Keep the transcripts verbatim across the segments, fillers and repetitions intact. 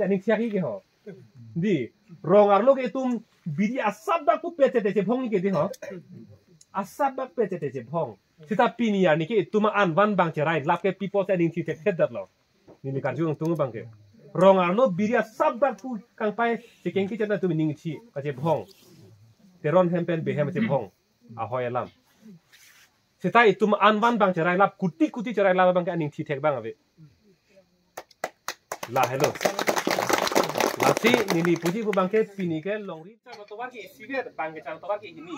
Aning thiak ke ho. Di, rong arlo ke itum biri asap bak pu pete te chebhong ke di ho. Asap bak pete te chebhong. Sita pini arni ke itum an van bang cherai lap ke people te aning thi thek thet lo. Neli karju angtung bang ke. Rong arlo biri asap bak pu kangpai chekeng ke chana itum aning thi kachebhong. Teron hem pen behem chebhong. Ahoi alam. Sita itum an van bang cherai lap kuti kuti cherai lap bang ke aning thi thek bang ave. La helo. Lasi neli puji pu bang ke pini ke longri chang tovar ke isivet bang ke chang tovar ke hini.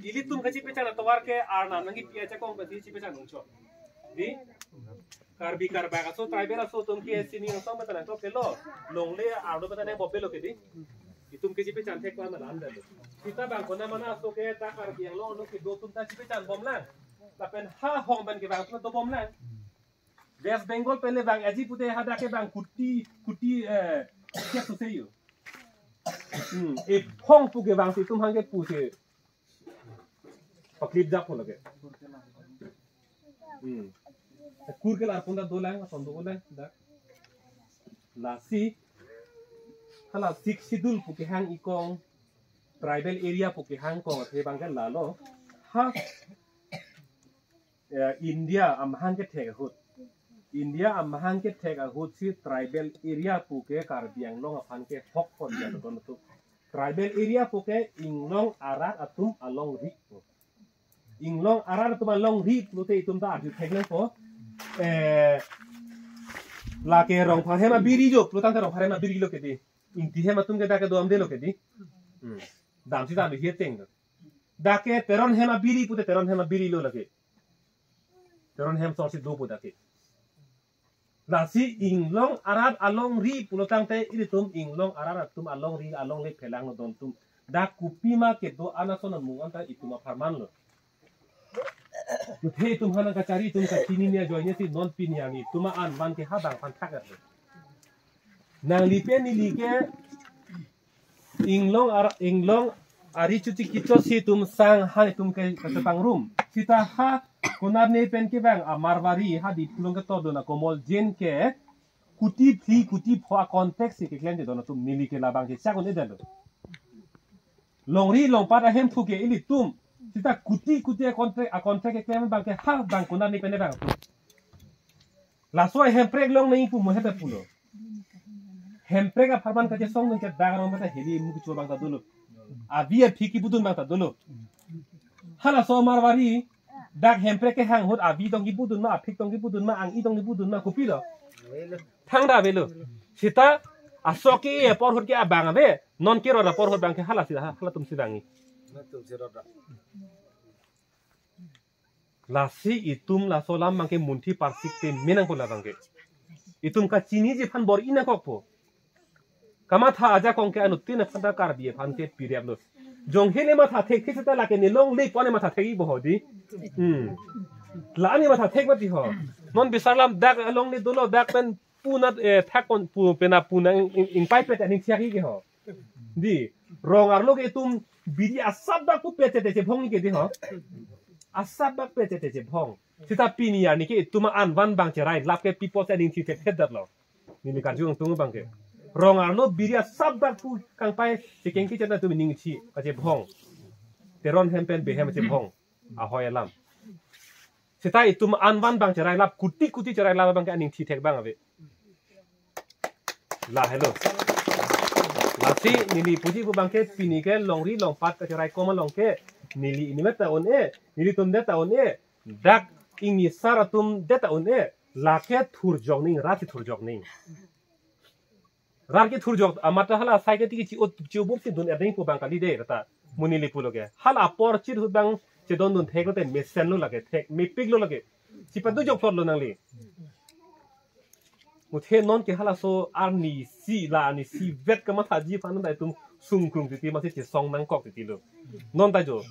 Ilitum ke chipe chang tovar ke arnam nangji pi ajakong pasi chipe chang nungcho. Di Karbi Karbak aso tribal aso atum ke sini aso mata nangkok ke lo. Longle arlo mata nang bope lo ke di. Itum ke chipe chang thek pa malam dalo. Sita bang kona mana aso ke ta Karbi Anglong lo ke do atum ta chipe chang bom lang. Lapen ha hong ban ke bang atum do bom lang. West Bengal pen le bang aji pute hadak ke bang kuti kuti eh kiak tu seyo. Hmm, e phong pu ke bang si itum hang ke pu se. Paklip jak pu lage. Hmm. Kur ke lar pun da dolang, ason dolang, da. Lasi, hala Sixth Schedule pu ke hang ikong, tribal area pu ke hang kong, the bang ke lalo. Ha, eh, India amahang kethek ahut. India amahang kethek ahut si tribal area pu ke Karbi Anglong aphan ke hok pon dia kon tu. Tribal area pu ke inglong arat atum alongri. Inglong arat atum alongri pulote itum ta arju thek nangpo. Eh, lake Rongphar hem abiri jo, pulotangte Rongphar hem abiri lo ke di. Ingti hem atum ke dak ke do-an de lo ke di. Hmm. Dam si dam hi teng. Dak ke Teron hem abiri pute Teron hem abiri lo lake. Teron hem sor si do pu dak ke. Lasi inglong arat alongri pulotangte ilitum inglong arat atum alongri alongle phelang lo don atum. Dak kopi ma kedo-an ason amung anta itum apharman lo. Kuthe itum hana kachari itum kachini ni ajoine si non pini ang itum an van ke habang phan thak lo. Nangli pen neli ke inglong ar inglong ari chuti kicho si itum sang han itum ke kachepangrum. Sita ha konat ne pen ke bang a Marwari ha di pulong ke todona komol jen ke kuti phli kuti pho a context si keklem je don atum neli ke labang ke chak un-e dalo. Longri longpat ahem thu ke ilitum. Sita kuti kuti a context a context keklem bang ke ha bang konat ne pen bang atum. Laso hemprek long nai pu mo heta pulo. Hemprek apharman kachesong nang ke dak rong mata heli mu kicho bang ta dolo. Avi aphik kibudun bang ta dolo. Halaso Marwari dak hemprek ke hang ahut avi tong kibudun ma, aphik tong kibudun ma, ang-i tong kibudun ma, kopi lo. Thangta avelo. Sita aso ke apor ahut ke abang ave, non ke rot apor ahut bang ke hala si halatum si bang-i. Lasi itum laso alam bang ke munthi parsik te menang pu labang ke. Itum kachiniji aphan bor-i nangkokpo. Kamatha ajakong ke anuttin aphan ta Karbi aphan ke pirep lo. Jong hele matha thek thek seta lake ne longle pu ne matha thek-i bo ho di. Hmm. La ne matha thek mati ho. Non bisar alam dak longle dolo dak pen pu na eh thak kon pu pena pu na ing- ing- ingpai pet aning thiak ke ho. Di rong arlo ke itum biri asap bak pu pete te chebhong ke di ho. Asap bak pete te chebhong. Sita pini arni ke itum an van bang cherai lap ke people te aning thi thek thet lo. Neli karju angtung bang ke. Rong arlo biri asap bak pu kangpai chekeng ke chana itum aning thi kachebhong. Teron hem pen behem chebhong. Ahoi alam. Sita itum an van bang cherai lap kuti kuti cherai lap bang ke aning thi thek bang ave. La helo. Lasi neli puji pu bang ke pini ke longri longpat kacherai kom along ke neli inimet ta un-e, nelitum det ta un-e, dak ingni sar atum det ta un-e, lake thurjok ning, rat si thurjok ning. Rat ke thurjok, amata hala sai ke tiki chi ot chi ubuk si dun erdeng pu bang kali de rata. Mo neli pulo ke. Hala apor chit hut bang chedon dun thek lo te mesen lo lake, thek mepik lo lake. Chipat dujok plot lo nangli. Muthe non ke halaso arnisi la arnisi vet kamathaji aphan da itum sungkrung titi masi chesong nangkok titi lo. Non ta jo.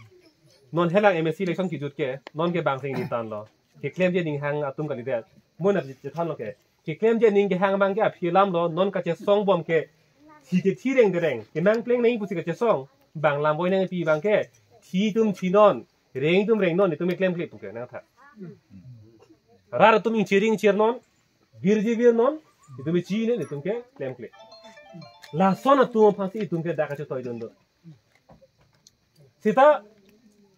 Non helang M A C election kijut ke, non ke bang sing ni tan lo. Keklemji aning hang atum kali det. Mo na chethan lo ke. Keklemji aning kehang bang ke aphi alam lo, non kachesong bom ke. Thi ke thi reng dereng. Kenang pleng nai pusi kachesong. Bang lam boi nangpi bang ke. Thi atum thi non. Reng atum reng non, itum keklem kle pu ke nangtha. Rat atum ingchir ingchir non. Virji vir non. Itum ichi ne, itum keklem kle. Lason atum aphansi itum ke dak kachetoidun do. Seta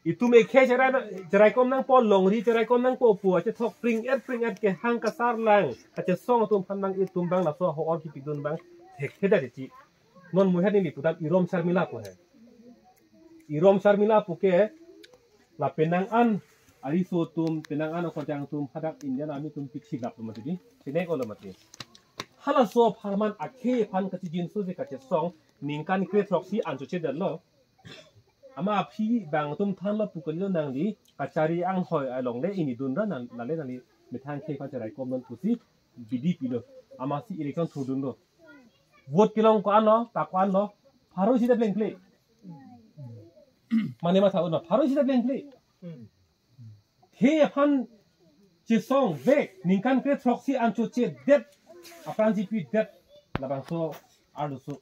itum ekhei cherai, cheraikom nangpo, longri cheraikom nangpo pu achethok pring et pring et kehang kasarlang kachesong atum aphan nang itum abang laso ho-or kipidun abang thekthedet ji. Non muhet neli pudam Irom Sharmila pu he. Irom Sharmila pu ke la penang an ariso atum, penang an akorjang atum hadak Indian Army atum pichilap lo mati di. Sinek olo mati. Halaso apharman akhei aphan kachijinso si kachesong ningkan kre throksi an chochetdetlo. Amat aphi bang atum thanlo pu kalilo, nangli kachari anghoi along le ini dunra nang, lale nangli methang khei aphan cheraikom non pusi bidi pilo. Amatsi election thurdunlo. Vote kelong ko-an lo, ta ko-an lo, pharo isi det plengple. Mane matha unlo, pharo isi det plengple. Khei aphan chesongvek ningkan kre throksi an chochetdet apran jipidet labangso arloso.